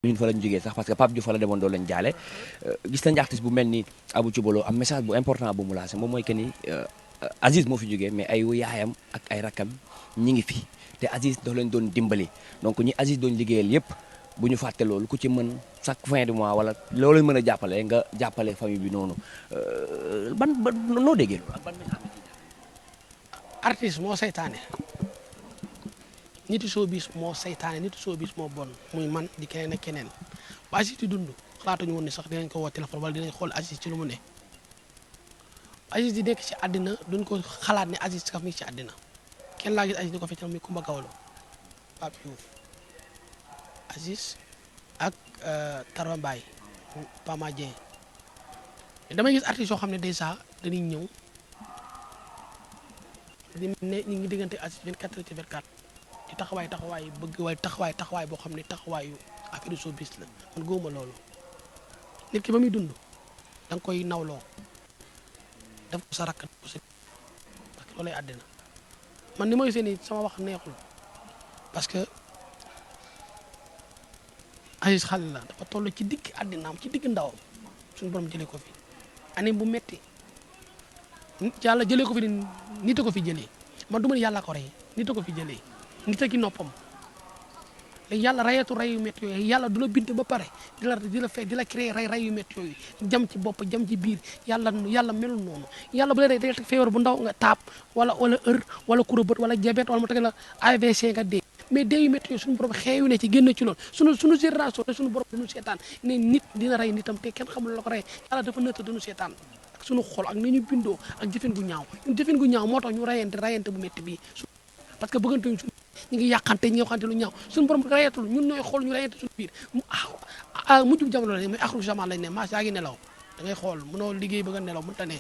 ñun fa lañ jógee sax parce que Pape Diouf fa la demoon doon lañ jaale gis nañ artiste bu mel ni Abou Thioubalo am message bu important bu mu lancé moom mooy que ni Aziz moo fi jógee mais ay yaayam ak ay rakam ñi ngi fi te Aziz dafa leen doon dimbali donc ñi Aziz doon liggéeyal yëpp bu ñu fàtte loolu ku ci mën chaque fin de mois wala loolu mën a jàppale nga jàppale famille bi noonu ban noo déggee loolu ak ban message. artiste moo saytaane niti showbiz moo saytaane niti showbiz moo bon muy man di keneen ak keneen ba Aziz di dund xalaatuñu woon ni sax dinañ ko woo téléphone wala dinañ xool Aziz ci lu mu ne Aziz di nekk ci àddina duñ ko xalaat ne Aziz kaf mi ci àddina kenn laa gis Aziz di ko feccal muy Kumba Gawlo Pape Diouf Aziz ak Tarba Mbaye Pama Dieng damay gis artistes yoo xam ne dèjà dañuy ñëw di ne ñu ngi diggante Aziz 24/24 di taxawaay bëgg waaye taxawaay boo xam ne taxawaayu affaire showbiz la man góoma loolu nit ki ba muy dund da nga koy nawloo def ko sa rakk parce que loolay àddina man ni mooy seeni sama wax neexul parce que Aziz xale la dafa toll ci digg àddinaam ci digg ndawam suñu borom jëlee ko fi année bu metti yàlla jëlee ko fi ni nit a ko fi jëlee man du ma ne yàlla ko rey nit a ko fi jëlee nit a ki noppam léegi yàlla rayatu ray yu métti yooyu yàlla du la bind ba pare di la créer ray yu métti yooyu jam ci bopp jam ci biir yàlla melul noonu yàlla bu la day teg feebar bu ndaw nga taab wala wala kurobët wala diabète wala mu teg la AVC nga dee mais dee yu métti yooyu suñu borom xeeyu ne ci génn ci loolu suñu génération te suñu borom duñu seetaan ne nit dina rey nitam te kenn xamul la ko rey yàlla dafa nëtt duñu seetaan ak suñu xol ak ni ñu bindoo ak jëfin gu ñaaw ñun jëfin gu ñaaw moo tax ñu rayante bu métti bii parce que bëggantuñ suñu ñu ngi yàqante ñu ngi waxante lu ñaaw suñu borom rayatul ñun ñooy xool ñu rayante suñu biir mujjub jamono la ne muy axru jaman lañ ne maas yaa ngi nelaw da ngay xool mënoo liggéey bëgg a nelaw mënta ne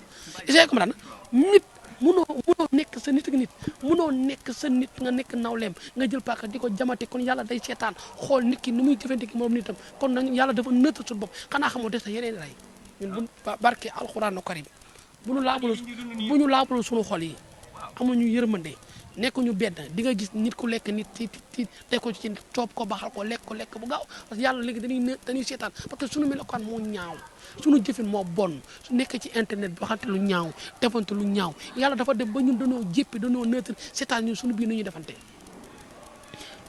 essayé comme daan nit mënoo nekk sa nit ak nit mënoo nekk sa nit nga nekk nawleem nga jël paaka di ko jamate kon yàlla day seetaan xool nit ki ni muy jëfante ki moom nitam kon nag yàlla dafa nëtt suñu bopp xanaa xamoo des na yeneen rey ñun bu barke alxuraanu karim bu ñu laabulu suñu xol yi amuñu yërmande nekkuñu benn di nga gis nit ku lekk nit ci teg ko ci coob ko baxal ko lekk bu gaaw parce que yàlla léegi dañuy seetaan parce que suñu melokaan moo ñaaw suñu jëfin moo bon su nekk ci internet bi waxante lu ñaaw defante lu ñaaw yàlla dafa dem ba ñun dañoo jéppi dañoo neutre seetaan ñun suñu biir nu ñuy defante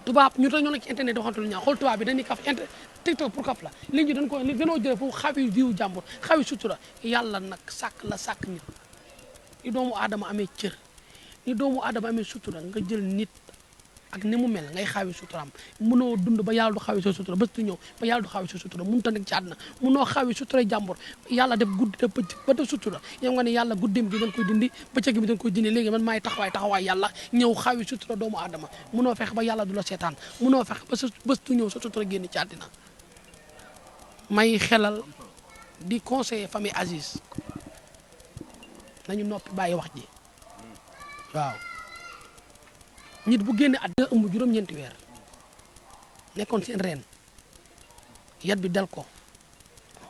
tubaab ñu tax ñoo nekk ci internet di waxante lu ñaaw xool tubaab bi dañuy kaf TikTok pour kaf la léegi dañoo jëlee foofu xawi viu jàmbur xawi sutura yàlla nag sàkk nit i doomu aadama amee cër ni doomu aadama amee sutura nga jël nit ak ni mu mel ngay xaawi suturaam mënoo dund ba yàlla du xaawi sa sutura bés du ñëw ba yàlla du xaawi sa sutura mënut a nekk ci àdduna mënoo xaawi sutura jàmbur yàlla def guddi def bëccëg ba def sutura yow nga ne yàlla guddeem gi dañ koy dindi bëccëg bi dañ koy dindi léegi man maay taxawaay yàlla ñëw xaawi sutura doomu aadama mënoo fexe ba yàlla du la seetaan mënoo fexe ba sa bés du ñëw sa sutura génn ci àddina may xelal di conseiller famille Aziz nañu noppi bàyyi wax ji waaw nit bu génne àddina ëmb juróom-ñeenti weer nekkoon seen reen yat bi dal ko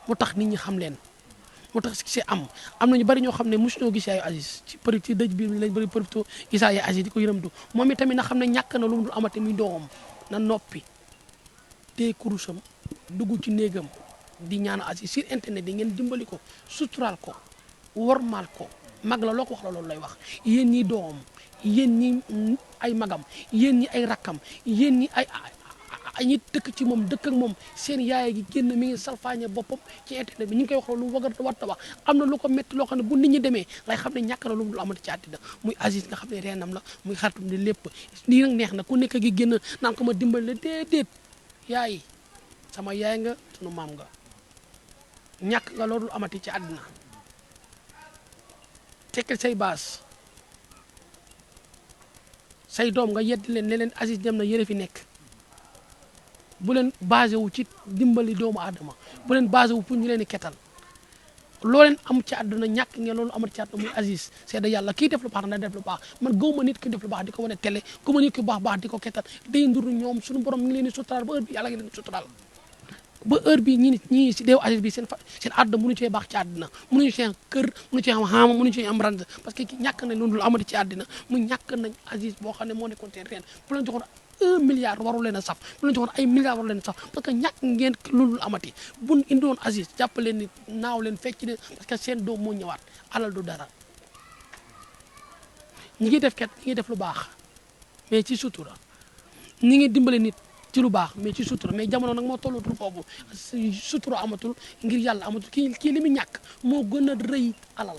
mu tax nit ñi xam leen mu tax si am na ñu bari ñoo xam ne mosuñoo gis yaayu Aziz ci dëj biir bi lañ bëri profité gis yaayu Aziz di ko yërëmtu moom itamit na xam ne ñàkk na lu mu dul amati muy doomam na noppi te kurusam dugg ci néegam di ñaan Aziz sur internet di ngeen dimbali ko suturaal ko wormaal ko mag la loo ko wax la loolu lay wax yéen ñi doomam yéen ñi ay magam yéen ñi ay rakkam yéen ñi ay ñi dëkk ci moom dëkk ak moom seen yaay gi génn mi ngi salfaañe boppam ci internet bi ñu ngi koy wax lu war a wax am na lu ko métti loo xam ne bu nit ñi demee lay xam ne ñàkk na lu mu amati ci àddina muy Aziz nga xam ne reenam la muy xaritum di lépp lii nag neex na ku nekk gi génn naan ko ma dimbali la déedéet yaay sama yaay nga sunu maam nga ñàkk nga loolu amati ci àddina tekkal say baas say doom nga yeddi leen ne leen Aziz dem na yëre fi nekk bu leen basé wu ci dimbali doomu aadama bu leen basé wu pour ñu leen di ketal loo leen am ci àdduna ñàkk ngeen loolu amat ci àdduna muy Aziz seeda yàlla kii def lu baax na def lu baax man gëwuma nit ki def lu baax di ko wane télé gëwuma nit ki baax di ko ketal day nduru ñoom suñu borom mi ngi leen di suturaal ba heure bi yàlla ngi leen di suturaal ba heure bi ñii si deew Aziz bi seen àdduna mënuñu cee baax ci àddina mënuñu cee am kër mënuñu cee am xaama mënuñu cee am rand parce que ki ñàkk nañ loolu amati ci àddina mu ñàkk nañ Aziz boo xam ne moo nekkoon seen reen bu leen joxoon 1 milliard waru leen a saf bu leen joxoon ay milliards waru leen a saf parce que ñàkk ngeen loolu amati buñ indiwoon Aziz jàpp leen ni naaw leen fecc leen parce que seen doom moo ñëwaat alal du dara ñi ngi def ket ñi ngi def lu baax mais ci sutura ñi ngi dimbale nit ci lu baax mais ci sutura mais jamono nag moo tollatul foofu sutura amatul ngir yàlla amatul kii li mu ñàkk moo gën a rëy alal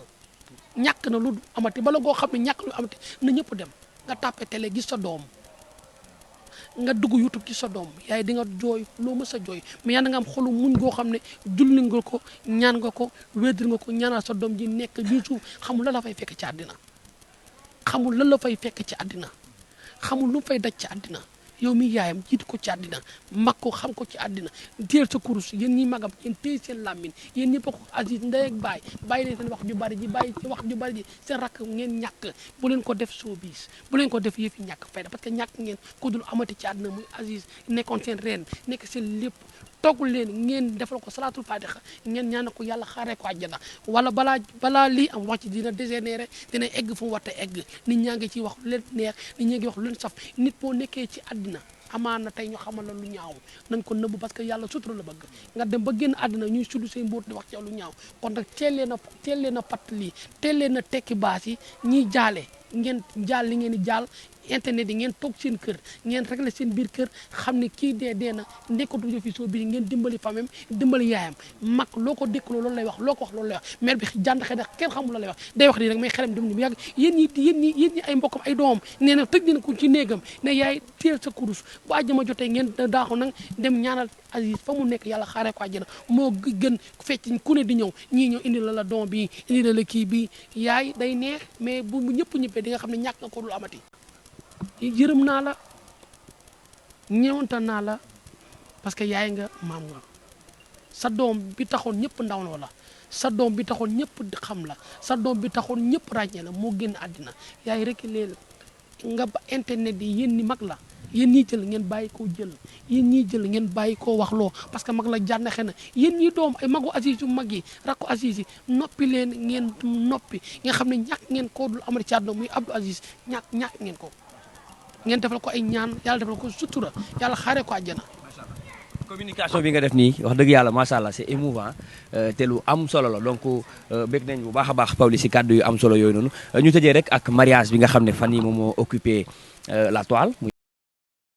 ñàkk na lu amati bala goo xam ne ñàkk lu amati na ñëpp dem nga tàppe télé gis sa doom nga dugg YouTube gis sa doom yaay di nga jooy loo mës a jooy mais yàlla nga am xolu muñ goo xam ne julli nga ko ñaan nga ko wéedir nga ko ñaanal sa doom ji nekk bii suuf xamul lan la fay fekk ci àddina xamul lan la fay fekk ci àddina xamul lu fay daj ci àddina yow mi yaayam jiitu ko ci àddina mag ko xam ko ci àddina téel sa kurus yéen ñi magam yéen téye seen làmmiñ yéen ñëpp ko Aziz ndey ak baay bàyyi leen seen wax ju bari ji bàyyi wax ju bari ji seen rakk ngeen ñàkk bu leen ko def showbiz bu leen ko def yëfi ñàkk fayda parce que ñàkk ngeen ko dul amati ci àddina muy Aziz nekkoon seen reen nekk seen lépp toggul leen ngeen defal ko salaatul fatiha ngeen ñaan ko yàlla xaaree ko àjjana wala balaa lii am wax ci dina dégénéré dina egg fu mu war a egg nit ñaa ngi ciy wax lu leen neex nit ñaa ngi wax lu leen saf nit boo nekkee ci àddina amaan na tey ñu xamal la lu ñaaw nañ ko nëbb parce que yàlla sutura la bëgg nga dem ba génn àddina ñuy sudd seen mbóot di wax ci lu ñaaw kon nag teel leen a patt lii teel leen a tekki baas yi ñiy jaale ngeen jaal li ngeen di jaal internet yi ngeen toog seen kër ngeen réglé seen biir kër xam ne kii dee na nekkatu fi soo bi ngeen dimbali famem dimbali yaayam mag loo ko dékkaloo loolu lay wax loo ko wax loolu lay wax mère bi jànd xëy na kenn xamul la lay wax day wax nii rek may xelam dem ni mu yàgg yéen ñi ay mbokkam ay doomam nee na tëj dina ko ci néegam ne yaay téel sa kurus bu àjjama jotee ngeen daaxu nag dem ñaanal Aziz fa mu nekk yàlla xaaree ko àjjana moo gën fecc ku ne di ñëw ñii ñëw indi la doom bi indi la kii bi yaay day neex mais bu ñëpp ñëppee di nga xam ne ñàkk nga ko dul amati yërëm naa la ñëwanta naa la parce que yaay nga maam nga sa doom bi taxoon ñëpp ndaw loo la sa doom bi taxoon ñëpp xam la sa doom bi taxoon ñëpp ràññee la moo génn àddina yaay rek léegi nga ba internet yi yéen ni mag la yéen ñii jël ngeen bàyyi koo jël yéen ñii jël ngeen bàyyi koo wax loo parce que mag la jànnaxe na yéen ñii doom ay magu Aziz yu mag yi rakku Aziz yi noppi leen ngeen noppi nga xam ne ñàkk ngeen koo dul amati ci àdduna muy Abdou Aziz ñàkk ngeen ko ngeen defal ko ay ñaan yàlla defal ko sutura yàlla xaaree ko àjjana. communication bi nga def nii wax dëgg yàlla macha allah c'est émouvant te lu am solo la donc bëgg nañ bu baax a baax Pawlish si kàddu yu am solo yooyu noonu ñu tëjee rek ak mariage bi nga xam ne fan yi moom moo occupé la toile.